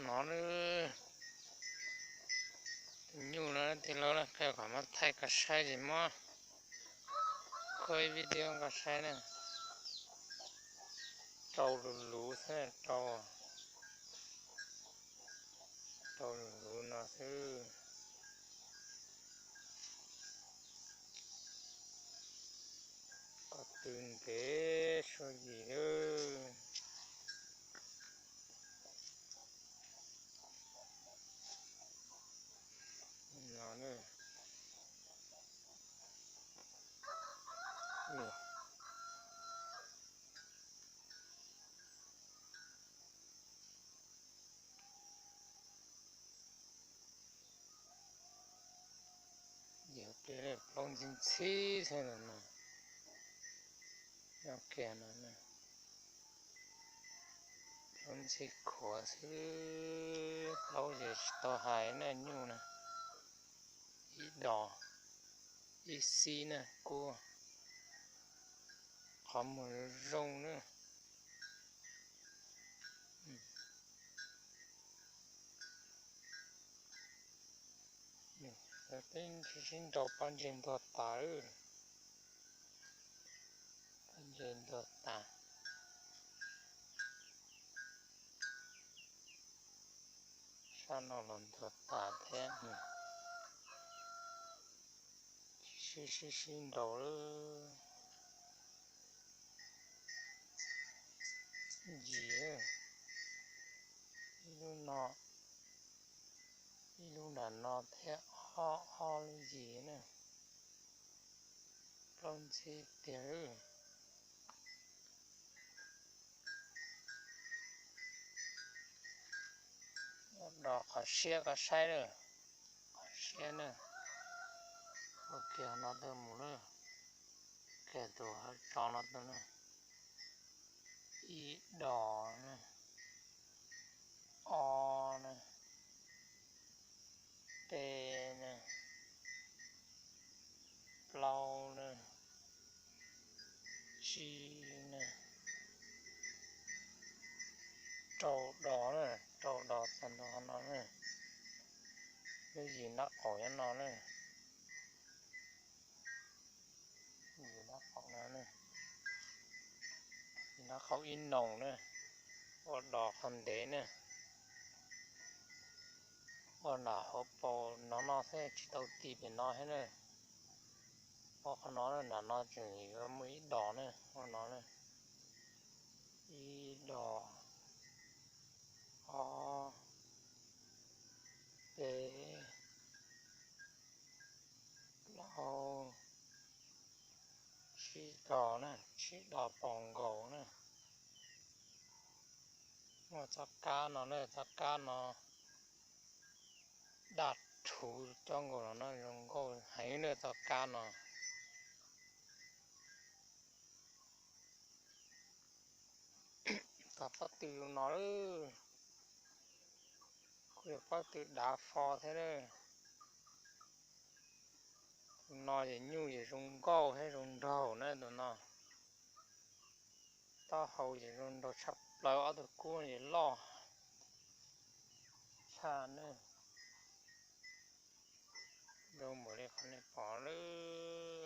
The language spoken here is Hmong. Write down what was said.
No lawm, tus nyuj no tij laug, qhia kom muab thaij koj saib ces muab kho ib video koj saib na. Rau luv luv xwb, rau, rau luv luv no xwb. Qhov twg ntev suab yim lawm. No na. Yog pliag plaub ntxhib ntxhib xwb no, nyob kiag no, plaub ntxhib khuav xwb. Plaub ces tsis tau hais na, nyuj na, ib dos, ib xib na, kub, qhov muag zoo na. Peb sib sib nraus pob ntseg ntuag tas, pob ntseg ntuag tas. Sab no los ntuag tas thiab. Sib sib sib nraus lawm. Yim, ib lub no, ib lub nram no thiab ob, ob lub yim na. Plaub ntxhib tiag. Ua dos qhov siab koj saib lawm, qhov siab na, ua kiag no tuaj mus lawm, kiag tus hauv tso no tuaj na, ib dos na, ob na, peb na, plaub na, tsib na, rau dos na, rau dos txog ntua qhov no na, lub yim nraub qaum nyob no na, yim nraub qaum no na, yim nraub qaum ib noog na, ua dos qhov ntev na. Ua nram hauv paus no no xwb tsis tau ti pem no thiab na. Ua qhov no nram no tseem yuav muaj ib dos na, ua no na. Ib dos, ob, peb, plaub, tsib dos na, tsib dos pos nkaus na. Muaj txoj kab no na, txoj kab no daj rhuv coj nkaus los no zoo nkauj heev na txoj kab no. Tau pob tw no lawm, kuj yog pob tw dav fo thiab na. Tus no ces nyuj ces zoo nkauj thiab zoo nraug na tus no. Taub hau ces zoo nraug tshaj plaws, ob tug kub ces loj tshaj na. Zoo npaum li qhov nej pom lawm.